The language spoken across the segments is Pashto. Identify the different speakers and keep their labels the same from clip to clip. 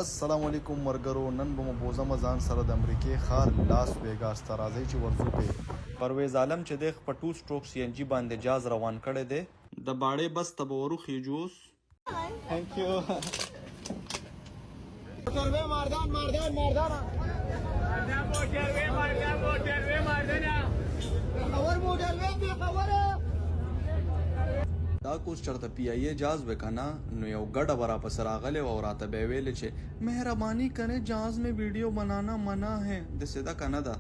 Speaker 1: السلام علیکم مرګرو نن به مو بوزمه ځان سره د امریکې ښار لاس ویګاس ته راځئ چې ورځو پې. پرویز عالم چې دی په ټو سټروک سی ان جی باندې جاز روان کړی دی. د باړې بس ته به وروخیژو اوس. Thank you.
Speaker 2: موټروی مردان مردان مردان
Speaker 3: موټروی مردان موټروی مردان
Speaker 2: پېښور موټروی پېښور.
Speaker 1: دا که اوس چرته پی آی ای جاز وی کنه نو یو ګډه به راپسې راغلې وه او راته به یې ویلې چې مهرباني کرې جاز مې ویډیو بنانا منع هې دسې ده کنه ده.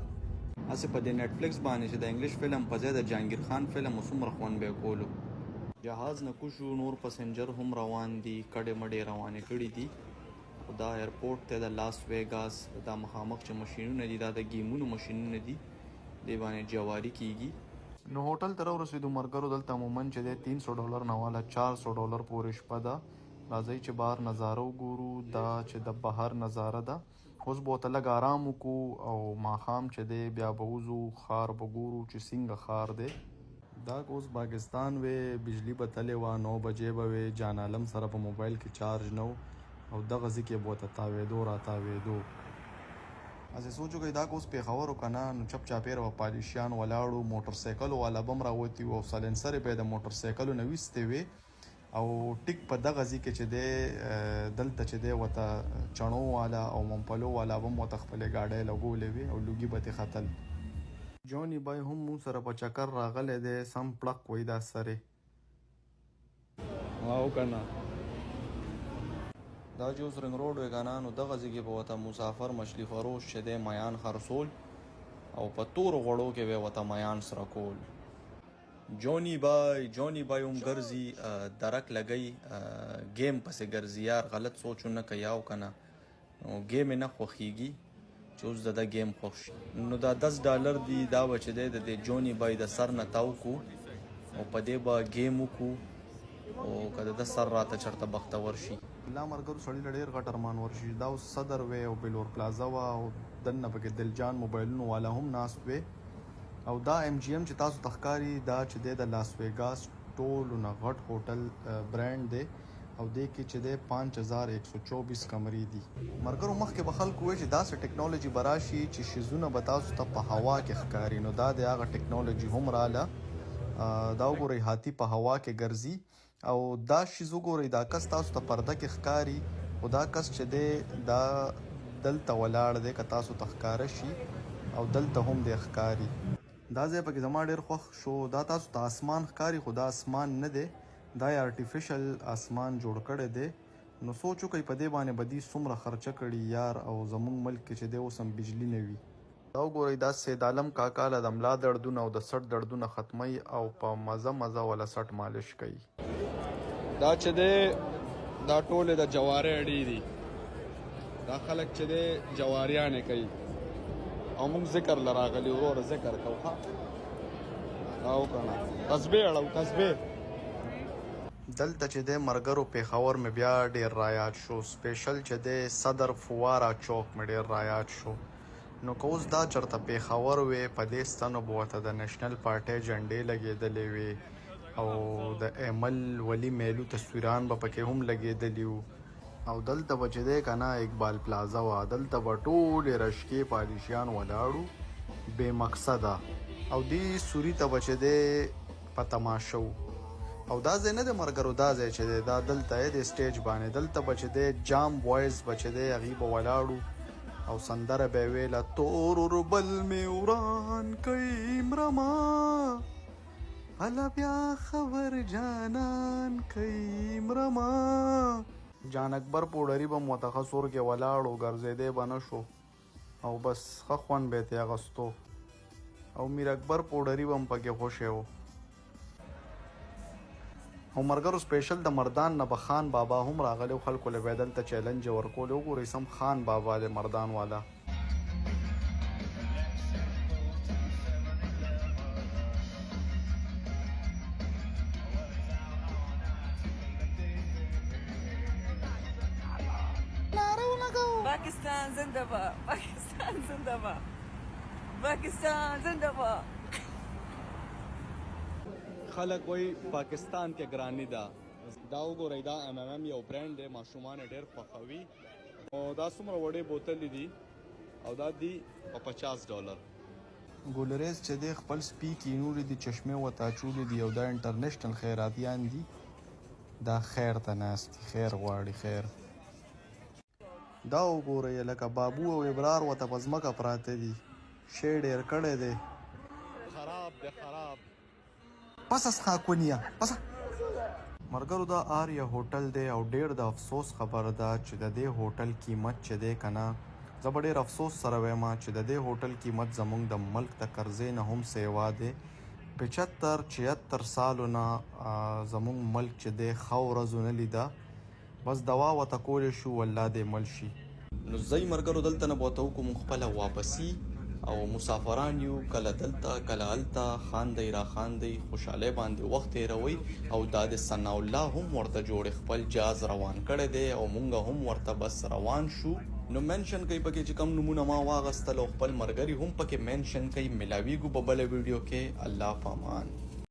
Speaker 1: هسې په دې نېټ فلکس باندې چې د انګلش فلم په ځای د جهانګیر خان فلم و څومره خوند به یې کولو. جهاز نه کوز شو نور پسنجر هم روان دي کډې مډې یې روانې کړې دي خو دا ایرپورټ دی د لاس ویګاس دا مخامخ چې مشینونه دي دا د ګیمونو مشینونه دي دې باندې جواري کیږي. نو هوټل ته راورسیدو مرګرو دلته عموما چې دی 300 ډالر نه واله 400 ډالر پورې شپه ده راځئ چې بهر نظاره وګورو دا چې د بهر نظاره ده اوس به ورته لږ ارام وکړو او ماښام چې دی بیا به وځو ښار به ګورو چې څنګه ښار دی. دا که اوس پاکستان وی بجلي به تلې وه 9 بجې به وې جان عالم سره په موبایل کې چارج نه و او دغه ځي کې به ورته تاوېدو راتاوېدو. هسې سوچ وکړئ دا که اوس پېښور و کنه نو چپ چاپېره به پالیشیان ولاړ وو، موټر سایکلو والا به هم راوتي وو او سلنسرې به یې د موټر سایکلو نه ویستې وې او ټیک په دغه ځي کې چې دی دلته چې دی ورته چڼو والا او ممپلو والا به هم ورته خپلې ګاډۍ لګولې وې او لوګي به ترې ختل. جوني بای هم مونږ سره په چکر راغلی دی، سم پړق وایي دا سرې. او کنه دا چې اوس رنګ روډ وی کنه نو دغه ځای کې به ورته مسافر مچلي فروش چې دی میان خرڅول او په تورو غوړو کې به ورته میان سره کول. جوني بای جوني بای هم ګرځي درک لګي ګیم پسې ګرځي یار غلط سوچونه کوي او کنه نو ګیم یې نه خوښیږي چې اوس د ده ګیم خوښ شي. نو دا 10 ډالر دي دا به چې دی د دې جوني بای د سر نه تاو کو او په دې به ګیم وکړو او که د ده سر راته چرته بختور شي. لا مرګرو سړي له ډېر غټ ارمان ورشي دا اوس صدر وی او بلور پلازه وه او دننه پکې دلجان موبایلونو والا هم ناست وی او دا ایم جي ایم چې تاسو ته ښکاري دا چې دی د لاس ویګاس ټولو نه غټ هوټل برانډ دی او دې کې چې دی 5124 کمرې دي. مرګرو مخکې به خلکو ویل چې داسې ټکنالوجي به راشي چې شیزونه به تاسو ته په هوا کې ښکاري نو دا دی هغه ټکنالوجي هم راله دا وګورئ هاتي په هوا کې ګرځي او دا شیز وګورئ دا کس تاسو ته پرده کې ښکاري خو دا کس چې دی دا دلته ولاړ دی که تاسو ته ښکاره شي او دلته هم دی ښکاري. دا ځای پکې زما ډېر خوښ شو دا تاسو ته اسمان ښکاري خو دا اسمان نه دی دا یې ارټیفیشل اسمان جوړ کړی دی نو سوچ وکړئ په دې باندې به دوی څومره خرچه کړي یار او زمونږ ملک کې چې دی اوس هم بجلي نه وي. دا وګورئ دا سید عالم کاکا له د ملا دړدونه او د څټ دړدونه ختموي او په مزه مزه وله څټ مالش کوي.
Speaker 4: دا چې دی دا ټولې د جوارۍ اډې دي دا خلک چې دی جواریانې کوي او موږ ذکر له راغلي وروره ذکر کوو ښه او کنه تسبیح اړو تسبیح.
Speaker 1: دلته چې دی مرګرو پېښور مې بیا ډېر رایاد شو سپېشل چې دی صدر فواره چوک مې ډېر رایاد شو نو که اوس دا چرته پېښور وې په دې ستنو به ورته د نېشنل پارټۍ جنډې لګېدلې وې او د اېمل ولي مېلو تصویران به پکې هم لګېدلي وو. او دلته به چې دی کنه اقبال پلازه وه دلته به ټولې رشکې پالیشیان ولاړ وو بې مقصده او دې سوري ته به چې دی په تماشه وو او دا ځای نه دی مرګرو دا ځای چې دی دا دلته دی سټیج باندې دلته به چې دی جام بوایز به چې دی هغوی به ولاړ وو او سندره به یې ویله تور اوربل مې وران کئ مرمه هله بیا خبر جانان کئ مرمه. جان اکبر پوډري به مو ورته ښه سور کې ولاړ و ګرځېدی به نه شو او بس ښه خوند به یې ترې اخستو او میر اکبر پوډري به هم پکې خوشی و. او مرګرو سپیشل د مردان نه به خان بابا هم راغلی و خلکو له به یې دلته چیلنج ورکولې وګورئ سم خان بابا دی مردان والا.
Speaker 5: پاکستان زنده باد پاکستان زنده باد پاکستان زنده باد.
Speaker 4: خلک وایي پاکستان کې ګراني ده. دا وګورئ دا ایم ایم ایم یو برانډ دی ماشومان یې ډېر خوښوي. او دا څومره وړې بوتلې دي او دا دي په 50 ډالر.
Speaker 1: ګلریز چې دی خپل سپي کینولي دي، چشمې ورته اچولي دي او دا انټرنیشنل خیراتیان دي، دا خیر ته ناست دي، خیر غواړي خیر. دا وګورئ لکه بابو او ابرار ورته په ځمکه پراته دي، شی ډېر کړی دی.
Speaker 4: خراب دی خراب.
Speaker 1: پسه څښاکونیه پسه. مرګرو دا آریا هوټل دی او ډیر د افسوس خبره ده چې د دې هوټل قیمت چې دی کنه زه به ډیر افسوس سره وایم چې د دې هوټل قیمت زمونږ د ملک د قرضې نه هم سیوا دی. 75 76 سالو نه زمونږ ملک چې دی ښه ورځ ونه لیده. بس دوا وته کولی شو والله دی مل شي. نو ځئ مرګرو دلته نه به ورته وکړو مونږ خپله واپسي او مسافران یو کله دلته کله هلته خاندئ راخاندئ خوشحالۍ باندې وخت تیروئ او دا د ثناء الله هم ورته جوړې خپل جاز روان کړی دی او مونږ هم ورته بس روان شو. نو منشن کړئ پکې چې کوم نومونه ما واغستل او خپل مرګري هم پکې منشن کړئ ملاویږو په بله ویډیو کې الله پامان.